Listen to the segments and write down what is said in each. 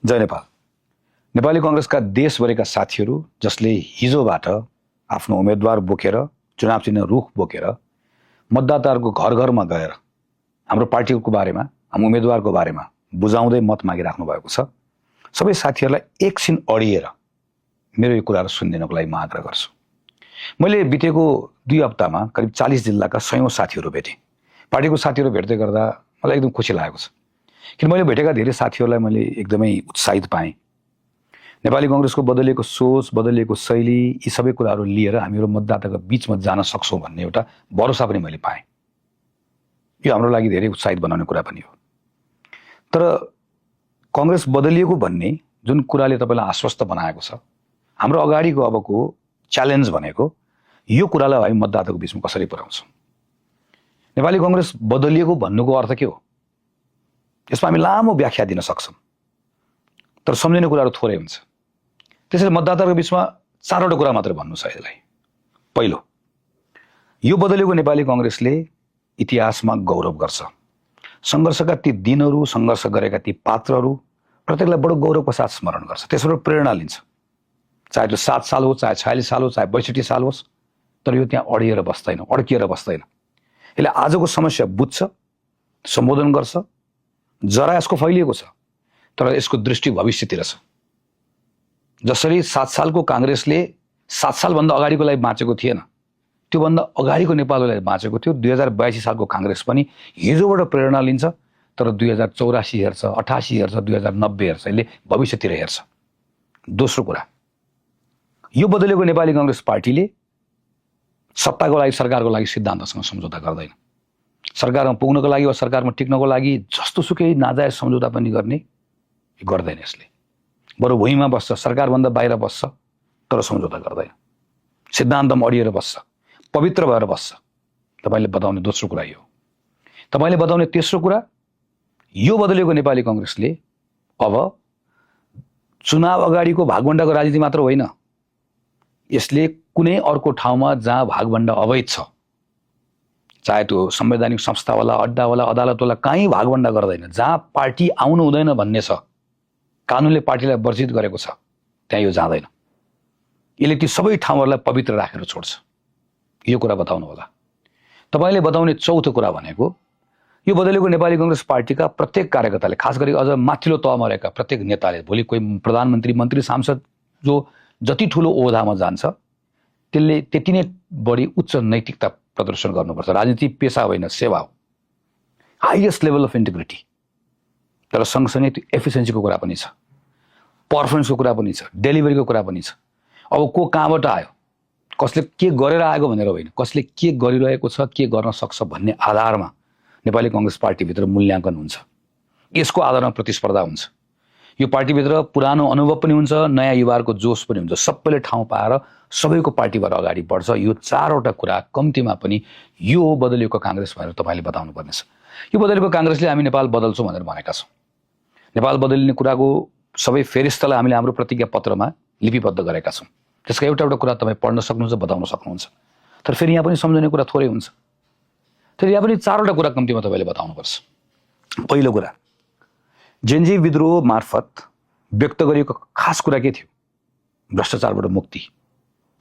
जय नेपाल। नेपाली कांग्रेसका देशभरिका साथीहरू जसले हिजोबाट आफ्नो उम्मेदवार बोकेर चुनाव चिन्ह रुख बोकेर मतदाताहरूको घर घरमा गएर हाम्रो पार्टीको बारेमा हाम्रो उम्मेदवारको बारेमा बुझाउँदै मत मागिराख्नु भएको छ। सबै साथीहरूलाई एकछिन अडिएर मेरो यो कुराहरू सुनिदिनको लागि म आग्रह गर्छु। मैले बितेको 2 हप्तामा करिब 40 जिल्लाका सयौं साथीहरू भेटेँ। पार्टीको साथीहरू भेट्दै गर्दा मलाई एकदम खुसी लागेको छ, किन मैले भेटेका धेरै साथीहरूलाई मैले एकदमै उत्साहित पाएँ। नेपाली कांग्रेसको बदलिएको सोच, बदलिएको शैली, यी सबै कुराहरू लिएर हामीहरू मतदाताको बीचमा जान सक्छौँ भन्ने एउटा भरोसा पनि मैले पाएँ। यो हाम्रो लागि धेरै उत्साहित बनाउने कुरा पनि हो। तर कांग्रेस बदलिएको भन्ने जुन कुराले तपाईँलाई आश्वस्त बनाएको छ, हाम्रो अगाडिको अबको च्यालेन्ज भनेको यो कुरालाई हामी मतदाताको बीचमा कसरी पुर्याउँछौँ। नेपाली कांग्रेस बदलिएको भन्नुको अर्थ के हो, यसमा हामी लामो व्याख्या दिन सक्छौँ, तर सम्झिने कुराहरू थोरै हुन्छ। त्यसैले मतदाताको बीचमा 4वटा कुरा मात्र भन्नु छ यसलाई। पहिलो, यो बदलेको नेपाली कांग्रेसले इतिहासमा गौरव गर्छ। सङ्घर्षका ती दिनहरू, सङ्घर्ष गरेका ती पात्रहरू प्रत्येकलाई बडो गौरवको साथ स्मरण गर्छ, त्यसबाट प्रेरणा लिन्छ। चाहे त्यो 7 साल हो, चाहे 46 साल हो, चाहे 62 साल होस्, तर यो त्यहाँ अडिएर बस्दैन, अड्किएर बस्दैन। यसले आजको समस्या बुझ्छ, सम्बोधन गर्छ, जरा यसको फैलिएको छ, तर यसको दृष्टि भविष्यतिर छ। जसरी 7 सालको कांग्रेसले 7 सालभन्दा अगाडिको लागि बाँचेको थिएन, त्योभन्दा अगाडिको नेपाललाई बाँचेको थियो, 2082 सालको कांग्रेस पनि हिजोबाट प्रेरणा लिन्छ, तर 2084 हेर्छ, 88 हेर्छ, 2090 हेर्छ, यसले भविष्यतिर हेर्छ। दोस्रो कुरा, यो बदलेको नेपाली कांग्रेस पार्टीले सत्ताको लागि, सरकारको लागि सिद्धान्तसँग सम्झौता गर्दैन। सरकारमा पुग्नको लागि वा सरकारमा टिक्नको लागि जस्तो सुकै नाजायज सम्झौता पनि गर्दैन। यसले बरु भुइँमा बस्छ, सरकारभन्दा बाहिर बस्छ, तर सम्झौता गर्दैन। सिद्धान्तमा अडिएर बस्छ, पवित्र भएर बस्छ। तपाईँले बताउने दोस्रो कुरा यो। तपाईँले बताउने तेस्रो कुरा, यो बदलेको नेपाली कांग्रेसले अब चुनाव अगाडिको भागभण्डाको राजनीति मात्र होइन, यसले कुनै अर्को ठाउँमा जहाँ भागभण्डा अवैध छ, चाहे त्यो संवैधानिक संस्थावाला, अड्डावाला, अदालतवाला, कहीँ भागभण्डा गर्दैन। जहाँ पार्टी आउनु हुँदैन भन्ने छ, कानुनले पार्टीलाई वर्जित गरेको छ, त्यहाँ यो जाँदैन। यसले ती सबै ठाउँहरूलाई पवित्र राखेर छोड्छ। यो कुरा बताउनु होला। तपाईँले बताउने चौथो कुरा भनेको, यो बदलेको नेपाली कांग्रेस पार्टीका प्रत्येक कार्यकर्ताले, खास गरी अझ माथिल्लो तहमा रहेका प्रत्येक नेताले, भोलि कोही प्रधानमन्त्री, मन्त्री, सांसद जो जति ठुलो ओहदामा जान्छ, त्यसले त्यति नै बढी उच्च नैतिकता प्रदर्शन गर्नुपर्छ। राजनीति पेसा होइन, सेवा हो, हाइएस्ट लेभल अफ इन्टिग्रिटी। तर सँगसँगै त्यो एफिसियन्सीको कुरा पनि छ, पर्फर्मेन्सको कुरा पनि छ, डेलिभरीको कुरा पनि छ। अब को कहाँबाट आयो, कसले के गरेर आएको भनेर होइन, कसले के गरिरहेको छ, के गर्न सक्छ भन्ने आधारमा नेपाली कांग्रेस पार्टीभित्र मूल्याङ्कन हुन्छ। यसको आधारमा प्रतिस्पर्धा हुन्छ। यो पार्टीभित्र पुरानो अनुभव पनि हुन्छ, नयाँ युवाहरूको जोस पनि हुन्छ। सबैले ठाउँ पाएर सबैको पार्टीबाट अगाडि बढ्छ। यो 4वटा कुरा कम्तीमा पनि यो हो बदलिएको कांग्रेस भनेर तपाईँले बताउनु पर्नेछ। यो बदलिएको कांग्रेसले हामी नेपाल बदल्छौँ भनेर भनेका छौँ। नेपाल बदलिने कुराको सबै फेरिस्तालाई हामीले हाम्रो प्रतिज्ञा पत्रमा लिपिबद्ध गरेका छौँ। त्यसका एउटा कुरा तपाईँ पढ्न सक्नुहुन्छ, बताउन सक्नुहुन्छ। तर फेरि यहाँ पनि सम्झने कुरा थोरै हुन्छ। तर यहाँ पनि 4वटा कुरा कम्तीमा तपाईँले बताउनुपर्छ। पहिलो कुरा, जेनजी विद्रोह मार्फत व्यक्त गरिएको खास कुरा के थियो? भ्रष्टाचारबाट मुक्ति,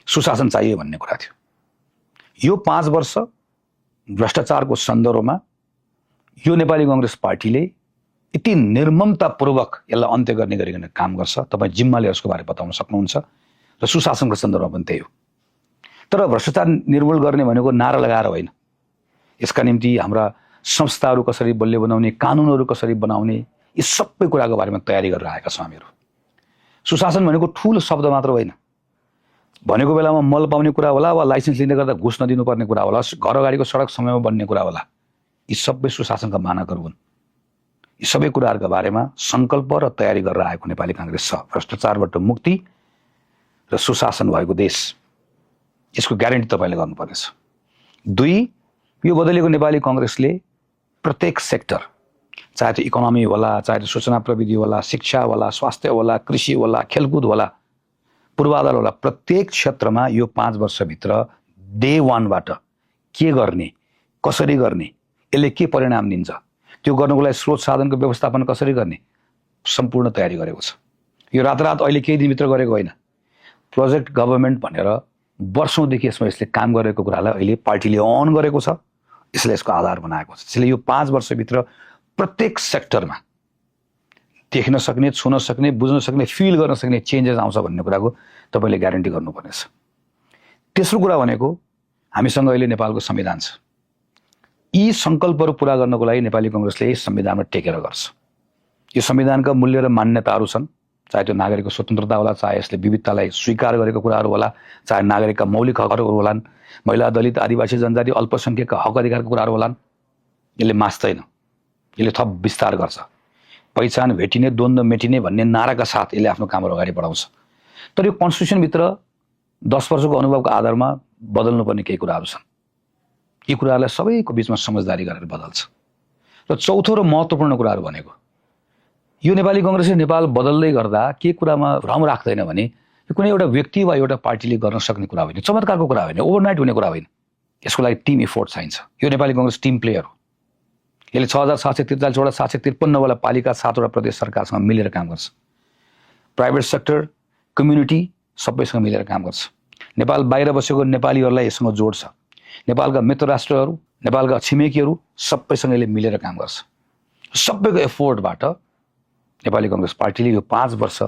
सुशासन चाहिए भन्ने कुरा थियो। यो 5 वर्ष भ्रष्टाचारको सन्दर्भमा यो नेपाली कांग्रेस पार्टीले यति निर्ममतापूर्वक यसलाई अन्त्य गर्ने गरिकन काम गर्छ। तपाईँ जिम्मा लिएर यसको बारे बताउन सक्नुहुन्छ। र सुशासनको सन्दर्भमा पनि त्यही हो। तर भ्रष्टाचार निर्मूल गर्ने भनेको नारा लगाएर होइन। यसका निम्ति हाम्रा संस्थाहरू कसरी बलियो बनाउने, कानुनहरू कसरी बनाउने, यी सबै कुराको बारेमा तयारी गरेर आएका छौँ हामीहरू। सुशासन भनेको ठुलो शब्द मात्र होइन। भनेको बेलामा मल पाउने कुरा होला, वा लाइसेन्स लिँदै गर्दा घुस नदिनुपर्ने कुरा होला, घर अगाडिको सडक समयमा बन्ने कुरा होला। यी सबै सुशासनका मानकहरू हुन्। यी सबै कुराहरूका बारेमा सङ्कल्प र तयारी गरेर आएको नेपाली कांग्रेस छ। भ्रष्टाचारबाट मुक्ति र सुशासन भएको देश, यसको ग्यारेन्टी तपाईँले गर्नुपर्नेछ। 2, यो बदलेको नेपाली कांग्रेसले प्रत्येक सेक्टर, चाहे त्यो इकोनोमी होला, चाहे त्यो सूचना प्रविधि होला, शिक्षा होला, स्वास्थ्य होला, कृषि होला, खेलकुद होला, पूर्वाधार होला, प्रत्येक क्षेत्रमा यो 5 वर्षभित्र डे 1बाट के गर्ने, कसरी गर्ने, यसले के परिणाम दिन्छ, त्यो गर्नको लागि स्रोत साधनको व्यवस्थापन कसरी गर्ने, सम्पूर्ण तयारी गरेको छ। यो रातारात अहिले केही दिनभित्र गरेको होइन। प्रोजेक्ट गभर्मेन्ट भनेर वर्षौँदेखि यसमा यसले काम गरेको कुरालाई अहिले पार्टीले अन गरेको छ, यसले यसको आधार बनाएको छ। त्यसले यो 5 वर्षभित्र प्रत्येक सेक्टरमा देख्न सक्ने, छुन सक्ने, बुझ्न सक्ने, फिल गर्न सक्ने चेन्जेस आउँछ भन्ने कुराको तपाईँले ग्यारेन्टी गर्नुपर्नेछ। तेस्रो कुरा भनेको हामीसँग अहिले नेपालको संविधान छ। यी सङ्कल्पहरू पुरा गर्नको लागि नेपाली कङ्ग्रेसले संविधानमा टेकेर गर्छ। यो संविधानका मूल्य र मान्यताहरू छन्, चाहे त्यो नागरिकको स्वतन्त्रता होला, चाहे यसले विविधतालाई स्वीकार गरेको कुराहरू होला, चाहे नागरिकका मौलिक हकहरू होलान्, महिला, दलित, आदिवासी जनजाति, अल्पसङ्ख्यकका हक अधिकारको कुराहरू होलान्। यसले मास्दैन, यसले थप विस्तार गर्छ। पहिचान भेटिने, द्वन्द्व मेटिने भन्ने नाराका साथ यसले आफ्नो कामहरू अगाडि बढाउँछ। तर यो कन्स्टिट्युसनभित्र 10 वर्षको अनुभवको आधारमा बदल्नुपर्ने केही कुराहरू छन्। यी कुराहरूलाई सबैको बिचमा समझदारी गरेर बदल्छ। र चौथो र महत्त्वपूर्ण कुराहरू भनेको यो नेपाली कङ्ग्रेसले नेपाल बदल्दै गर्दा के कुरामा भ्रम राख्दैन भने यो कुनै एउटा व्यक्ति वा एउटा पार्टीले गर्न सक्ने कुरा होइन, चमत्कारको कुरा होइन, ओभरनाइट हुने कुरा होइन। यसको लागि टिम इफोर्ट चाहिन्छ। यो नेपाली कङ्ग्रेस टिम प्लेयर हो। यसले 6743 वटा 753 वाला पालिका 7 वटा प्रदेश सरकारसँग मिलेर काम गर्छ। प्राइभेट सेक्टर, कम्युनिटी सबैसँग मिलेर काम गर्छ। नेपाल बाहिर बसेको नेपालीहरूलाई यससँग जोड्छ। नेपालका मित्र राष्ट्रहरू, नेपालका छिमेकीहरू सबैसँग यसले मिलेर काम गर्छ। सबैको एफोर्टबाट नेपाली कङ्ग्रेस पार्टीले यो 5 वर्ष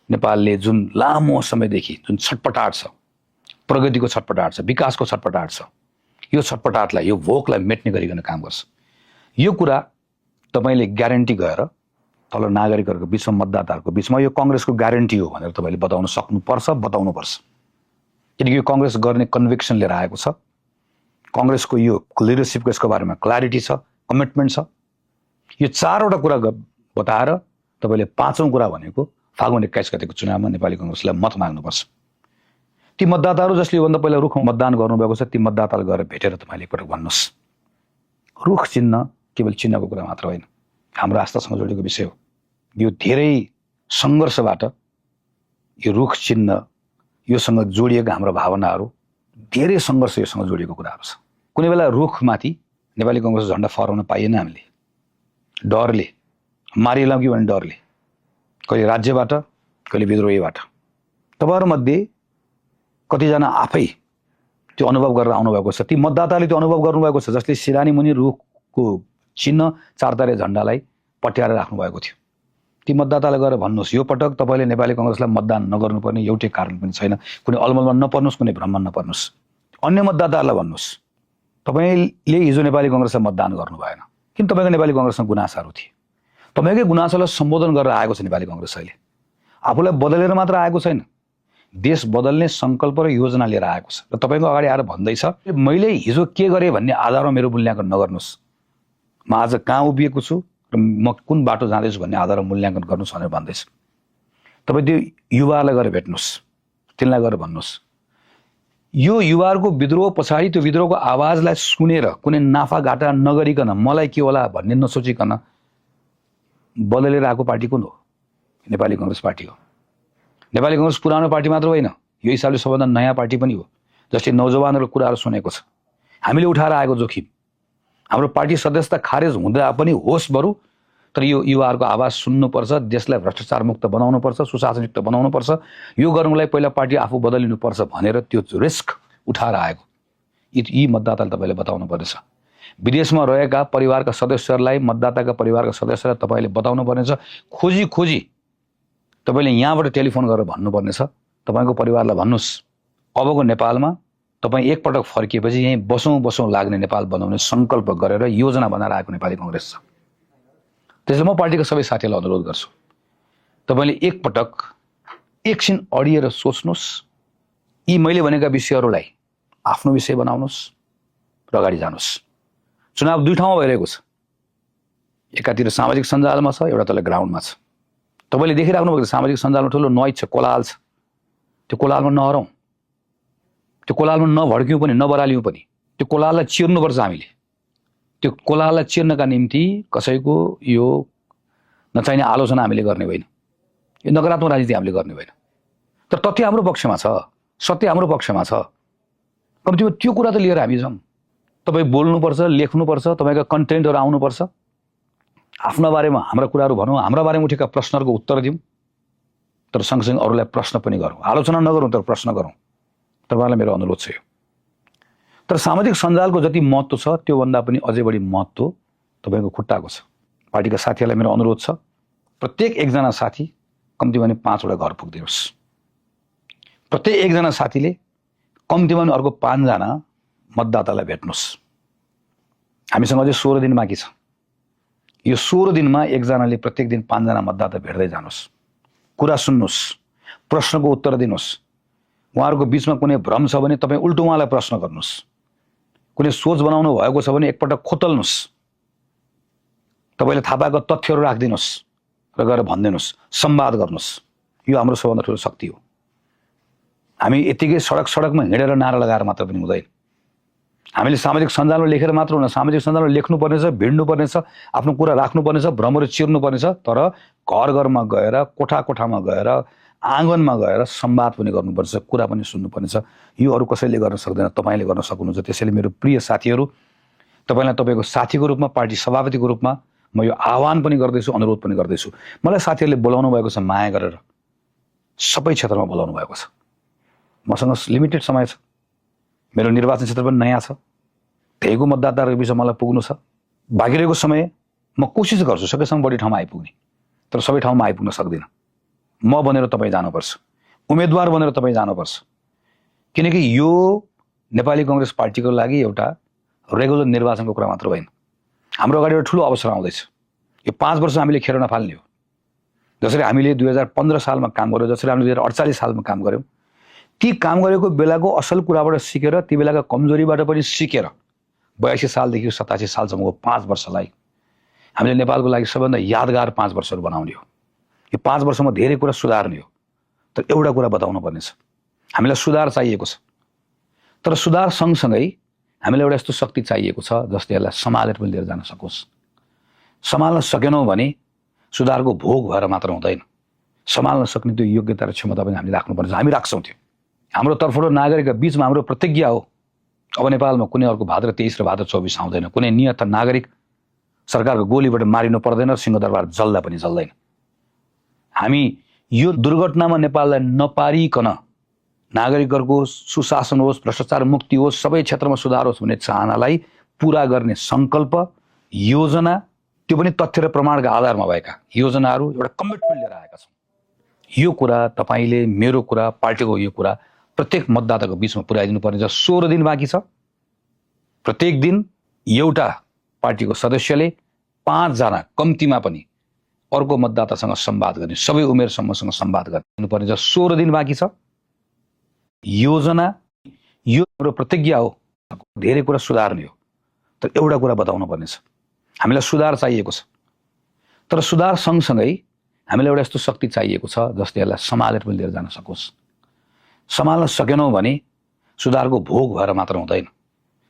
नेपालले जुन लामो समयदेखि जुन छटपटाट छ, प्रगतिको छटपटाट छ, विकासको छटपटाट छ, यो छटपटाटलाई, यो भोकलाई मेट्ने गरिकन काम गर्छ। यो कुरा तपाईँले ग्यारेन्टी गएर तल नागरिकहरूको बिचमा, मतदाताहरूको बिचमा यो कङ्ग्रेसको ग्यारेन्टी हो भनेर तपाईँले बताउन सक्नुपर्छ, बताउनुपर्छ। किनकि यो कङ्ग्रेस गर्ने कन्भिक्सन लिएर आएको छ। कङ्ग्रेसको यो लिडरसिपको यसको बारेमा क्ल्यारिटी छ, कमिटमेन्ट छ। यो 4वटा कुरा बताएर तपाईँले 5औं कुरा भनेको फागुन 21 गतेको चुनावमा नेपाली कङ्ग्रेसलाई मत माग्नुपर्छ। ती मतदाताहरू जसले योभन्दा पहिला रुखमा मतदान गर्नुभएको छ, ती मतदातालाई गएर भेटेर तपाईँले एकपटक भन्नुहोस्। रुख चिन्ह केवल चिन्हको कुरा मात्र होइन, हाम्रो आस्थासँग जोडिएको विषय हो। यो धेरै सङ्घर्षबाट यो रुख चिन्ह, योसँग जोडिएका हाम्रो भावनाहरू, धेरै सङ्घर्ष योसँग जोडिएको कुराहरू छ। कुनै बेला रुखमाथि नेपाली कङ्ग्रेस झन्डा फहराउन पाइएन हामीले, डरले, मारिएला कि भन्ने डरले, कहिले राज्यबाट, कहिले विद्रोहीबाट। तपाईँहरूमध्ये कतिजना आफै त्यो अनुभव गरेर आउनुभएको छ, ती मतदाताले त्यो अनुभव गर्नुभएको छ जसले सिरानी मुनि रुखको चिन्ह 4 तारे झन्डालाई पट्याएर राख्नुभएको थियो। ती मतदातालाई गएर भन्नुहोस्, यो पटक तपाईँले नेपाली कङ्ग्रेसलाई मतदान नगर्नुपर्ने एउटै कारण पनि छैन। कुनै अलमलमा नपर्नुहोस्, कुनै भ्रममा नपर्नुहोस्। अन्य मतदाताहरूलाई भन्नुहोस्, तपाईँले हिजो नेपाली कङ्ग्रेसलाई मतदान गर्नु भएन, किन तपाईँको नेपाली कङ्ग्रेसमा गुनासाहरू थिए। तपाईँकै गुनासोलाई सम्बोधन गरेर आएको छ नेपाली कङ्ग्रेस। अहिले आफूलाई बदलेर मात्र आएको छैन, देश बदल्ने सङ्कल्प र योजना लिएर आएको छ। र तपाईँको अगाडि आएर भन्दैछ, मैले हिजो के गरेँ भन्ने आधारमा मेरो मूल्याङ्कन नगर्नुहोस्। म आज कहाँ उभिएको छु र म कुन बाटो जाँदैछु भन्ने आधारमा मूल्याङ्कन गर्नुहोस् भनेर भन्दैछ। तपाईँ त्यो युवाहरूलाई गएर भेट्नुहोस्, तिनलाई गएर भन्नुहोस्। यो युवाहरूको विद्रोह पछाडि त्यो विद्रोहको आवाजलाई सुनेर कुनै नाफाघाटा नगरिकन मलाई के होला भन्ने नसोचिकन बदलेर आएको पार्टी कुन हो? नेपाली कङ्ग्रेस पार्टी हो। नेपाली कङ्ग्रेस पुरानो पार्टी मात्र होइन, यो हिसाबले सबभन्दा नयाँ पार्टी पनि हो, जसले नौजवानहरूको कुराहरू सुनेको छ। हामीले उठाएर आएको जोखिम, हाम्रो पार्टी सदस्यता खारेज हुँदा पनि होस् बरु, तर यो युवाहरूको आवाज सुन्नुपर्छ, देशलाई भ्रष्टाचार मुक्त बनाउनुपर्छ, सुशासनयुक्त बनाउनुपर्छ। यो गर्नुको लागि पहिला पार्टी आफू बदलिनुपर्छ भनेर त्यो रिस्क उठाएर आएको यी मतदाताले तपाईँले बताउनु पर्नेछ। विदेशमा रहेका परिवारका सदस्यहरूलाई, मतदाताका परिवारका सदस्यलाई तपाईँले बताउनु पर्नेछ। खोजी खोजी तपाईँले यहाँबाट टेलिफोन गरेर भन्नुपर्नेछ। तपाईँको परिवारलाई भन्नुहोस्, अबको नेपालमा तपाईँ एकपटक फर्किएपछि यहीँ बसौँ लाग्ने नेपाल बनाउने सङ्कल्प गरेर योजना बनाएर आएको नेपाली कङ्ग्रेस छ। त्यसले म पार्टीका सबै साथीहरूलाई अनुरोध गर्छु, तपाईँले एकपटक एकछिन अडिएर सोच्नुहोस्, यी मैले भनेका विषयहरूलाई आफ्नो विषय बनाउनुहोस् र अगाडि जानुहोस्। चुनाव 2 ठाउँमा भइरहेको छ, एकातिर सामाजिक सञ्जालमा छ, एउटा तल ग्राउन्डमा छ। तपाईँले देखिराख्नु भएको सामाजिक सञ्जालमा ठुलो नोइज छ, कोलाहल छ। त्यो कोलाहलमा नहरौँ, त्यो कोलाहलमा नभड्क्यौँ पनि, नबरालियौँ पनि। त्यो कोलाहललाई चिर्नुपर्छ हामीले। त्यो कोलाहललाई चिर्नका निम्ति कसैको यो नचाहिने आलोचना हामीले गर्ने होइन, यो नकारात्मक राजनीति हामीले गर्ने होइन। तर तथ्य हाम्रो पक्षमा छ, सत्य हाम्रो पक्षमा छ। कम्तीमा त्यो कुरा त लिएर हामी जाउँ। तपाईँ बोल्नुपर्छ, लेख्नुपर्छ, तपाईँका कन्टेन्टहरू आउनुपर्छ। आफ्ना बारेमा हाम्रा कुराहरू भनौँ, हाम्रा बारेमा उठेका प्रश्नहरूको उत्तर दिउँ, तर सँगसँगै अरूलाई प्रश्न पनि गरौँ। आलोचना नगरौँ तर प्रश्न गरौँ। तपाईँलाई मेरो अनुरोध छ यो। तर सामाजिक सञ्जालको जति महत्त्व छ त्योभन्दा पनि अझै बढी महत्त्व तपाईँको खुट्टाको छ। पार्टीका साथीहरूलाई मेरो अनुरोध छ, प्रत्येक एकजना साथी कम्तीमा पनि 5 वटा घर पुगिदिनुहोस्। प्रत्येक एकजना साथीले कम्तीमा पनि अर्को 5 जना मतदातालाई भेट्नुहोस्। हामीसँग अझै 16 दिन बाँकी छ। यो 16 दिनमा एकजनाले प्रत्येक दिन 5 जना मतदाता भेट्दै जानुहोस्, कुरा सुन्नुहोस्, प्रश्नको उत्तर दिनुहोस्। उहाँहरूको बिचमा कुनै भ्रम छ भने तपाईँ उल्टो उहाँलाई प्रश्न गर्नुहोस्। कुनै सोच बनाउनु भएको छ भने एकपटक खोतल्नुहोस्। तपाईँले थाहा पाएको तथ्यहरू राखिदिनुहोस् र गएर भनिदिनुहोस्, संवाद गर्नुहोस्। यो हाम्रो सबभन्दा ठुलो शक्ति हो। हामी यतिकै सडकमा हिँडेर नारा लगाएर मात्र पनि हुँदैन। हामीले सामाजिक सञ्जालमा लेखेर मात्र हुँदैन, सामाजिक सञ्जालमा लेख्नुपर्नेछ, भिड्नुपर्नेछ, आफ्नो कुरा राख्नुपर्नेछ, भ्रमहरू चिर्नुपर्नेछ, तर घर घरमा गएर, कोठा कोठामा गएर, आँगनमा गएर संवाद पनि गर्नुपर्छ, कुरा पनि सुन्नुपर्नेछ। यो अरू कसैले गर्न सक्दैन, तपाईँले गर्न सक्नुहुन्छ। त्यसैले मेरो प्रिय साथीहरू, तपाईँलाई तपाईँको साथीको रूपमा, पार्टी सभापतिको रूपमा म यो आह्वान पनि गर्दैछु, अनुरोध पनि गर्दैछु। मलाई साथीहरूले बोलाउनु भएको छ, माया गरेर सबै क्षेत्रमा बोलाउनु भएको छ। मसँग लिमिटेड समय छ, मेरो निर्वाचन क्षेत्र पनि नयाँ छ, धेरैको मतदाताहरूको बिचमा मलाई पुग्नु छ। बाँकी रहेको समय म कोसिस गर्छु सकेसम्म बढी ठाउँमा आइपुग्ने, तर सबै ठाउँमा आइपुग्न सक्दिनँ। म बनेर तपाईँ जानुपर्छ, उम्मेदवार बनेर तपाईँ जानुपर्छ, किनकि यो नेपाली कांग्रेस पार्टीको लागि एउटा रेगुलर निर्वाचनको कुरा मात्र होइन। हाम्रो अगाडि एउटा ठुलो अवसर आउँदैछ। यो 5 वर्ष हामीले खेर नफाल्ने हो। जसरी हामीले 2015 सालमा काम गर्यौँ, जसरी हामीले 2048 सालमा काम गऱ्यौँ, ती काम गरेको बेलाको असल कुराबाट सिकेर, ती बेलाका कमजोरीबाट पनि सिकेर 82 सालदेखि 87 सालसम्मको 5 वर्षलाई हामीले नेपालको लागि सबभन्दा यादगार 5 वर्षहरू बनाउने हो। यो 5 वर्षमा धेरै कुरा सुधार्ने हो, तर एउटा कुरा बताउनु पर्नेछ, हामीलाई सुधार चाहिएको छ। तर सुधार सँगसँगै हामीलाई एउटा यस्तो शक्ति चाहिएको छ जसले यसलाई सम्हालेर पनि लिएर जान सकोस्। सम्हाल्न सकेनौँ भने सुधारको भोग भएर मात्र हुँदैन, सम्हाल्न सक्ने त्यो योग्यता र क्षमता पनि हामीले राख्नुपर्छ। हामी राख्छौँ त्यो। हाम्रो तर्फबाट नागरिकका बिचमा हाम्रो प्रतिज्ञा हो, अब नेपालमा कुनै अर्को भाद्र 23 र भाद्र 24 आउँदैन। कुनै नियत नागरिक सरकारको गोलीबाट मारिनु पर्दैन, सिंहदरबार जल्दा पनि जल्दैन। हामी यो दुर्घटनामा नेपाललाई नपारिकन नागरिकहरूको सुशासन होस्, भ्रष्टाचार मुक्ति होस्, सबै क्षेत्रमा सुधार होस् भन्ने चाहनालाई पुरा गर्ने सङ्कल्प, योजना, त्यो पनि तथ्य र प्रमाणका आधारमा भएका योजनाहरू, एउटा कमिटमेन्ट लिएर आएका छौँ। यो कुरा तपाईँले, मेरो कुरा, पार्टीको यो कुरा प्रत्येक मतदाताको बिचमा पुर्याइदिनु पर्ने छ। 16 दिन बाँकी छ। प्रत्येक दिन एउटा पार्टीको सदस्यले 5 जना कम्तीमा पनि अर्को मतदातासँग संवाद गर्ने, सबै उमेर समूहसँग संवाद गर्नुपर्ने छ। 16 दिन बाँकी छ। योजना, यो हाम्रो प्रतिज्ञा हो, धेरै कुरा सुधार्ने हो, तर एउटा कुरा बताउनु पर्नेछ, हामीलाई सुधार चाहिएको छ। तर सुधार सँगसँगै हामीलाई एउटा यस्तो शक्ति चाहिएको छ जसले यसलाई सम्हालेर पनि लिएर जान सकोस्। सम्हाल्न सकेनौँ भने सुधारको भोग भएर मात्र हुँदैन,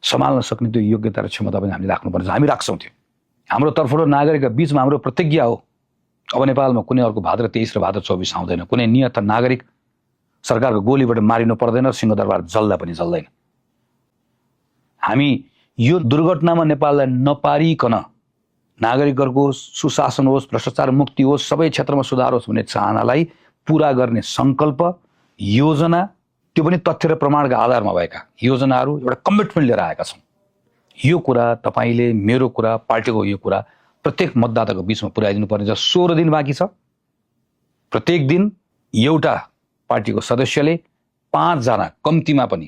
सम्हाल्न सक्ने त्यो योग्यता र क्षमता पनि हामीले राख्नुपर्छ। हामी राख्छौँ त्यो। हाम्रो तर्फबाट नागरिकका बिचमा हाम्रो प्रतिज्ञा हो, अब नेपालमा कुनै अर्को भाद्र 23 र भाद्र 24 आउँदैन। कुनै नियत नागरिक सरकारको गोलीबाट मारिनु पर्दैन, सिंहदरबार जल्दा पनि जल्दैन। हामी यो दुर्घटनामा नेपाललाई नपारिकन नागरिकहरूको सुशासन होस्, भ्रष्टाचार मुक्ति होस्, सबै क्षेत्रमा सुधार होस् भन्ने चाहनालाई पुरा गर्ने सङ्कल्प, योजना, त्यो पनि तथ्य र प्रमाणका आधारमा भएका योजनाहरू, एउटा कमिटमेन्ट लिएर आएका छौँ। यो कुरा तपाईँले, मेरो कुरा, पार्टीको यो कुरा प्रत्येक मतदाताको बिचमा पुर्याइदिनु पर्ने छ। 16 दिन बाँकी छ। प्रत्येक दिन एउटा पार्टीको सदस्यले 5 जना कम्तीमा पनि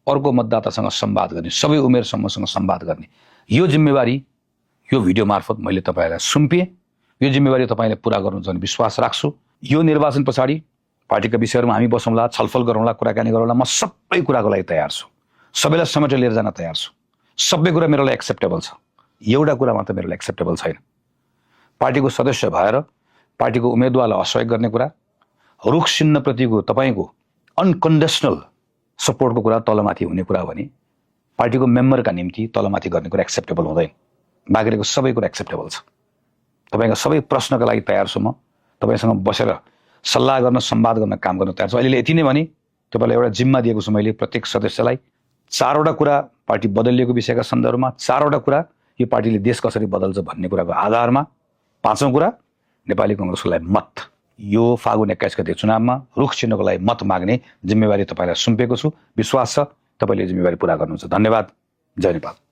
अर्को मतदातासँग संवाद गर्ने, सबै उमेर समूहसँग संवाद गर्ने। यो जिम्मेवारी यो भिडियो मार्फत मैले तपाईँलाई सुम्पिएँ। यो जिम्मेवारी तपाईँले पुरा गर्नुहुन्छ भन्ने विश्वास राख्छु। यो निर्वाचन पछाडि पार्टीका विषयहरूमा हामी बसौँला, छलफल गरौँला, कुराकानी गरौँला। म सबै कुराको लागि तयार छु, सबैलाई समेटेर लिएर जान तयार छु। सबै कुरा मेरो लागि एक्सेप्टेबल छ, एउटा कुरा मात्र मेरो लागि एक्सेप्टेबल छैन। पार्टीको सदस्य भएर पार्टीको उम्मेदवारलाई असहयोग गर्ने कुरा, रुख चिन्हप्रतिको तपाईँको अनकन्डिसनल सपोर्टको कुरा तलमाथि हुने कुरा भने पार्टीको मेम्बरका निम्ति तलमाथि गर्ने कुरा एक्सेप्टेबल हुँदैन। बाँकी सबै कुरा एक्सेप्टेबल छ। तपाईँका सबै प्रश्नका लागि तयार छु। म तपाईँसँग बसेर सल्लाह गर्न, संवाद गर्न, काम गर्न तयार छु। अहिले यति नै भने तपाईँलाई एउटा जिम्मा दिएको छु मैले प्रत्येक सदस्यलाई। 4वटा कुरा पार्टी बदलिएको विषयका सन्दर्भमा, 4वटा कुरा यो पार्टीले देश कसरी बदल्छ भन्ने कुराको आधारमा पाँचौं कुरा, नेपाली कांग्रेसको लागि मत। यो फागुन 21 गते चुनावमा रुख चिन्हको लागि मत माग्ने जिम्मेवारी तपाईँलाई सुम्पेको छु। विश्वास छ तपाईँले जिम्मेवारी पूरा गर्नुहुन्छ। धन्यवाद। जय नेपाल।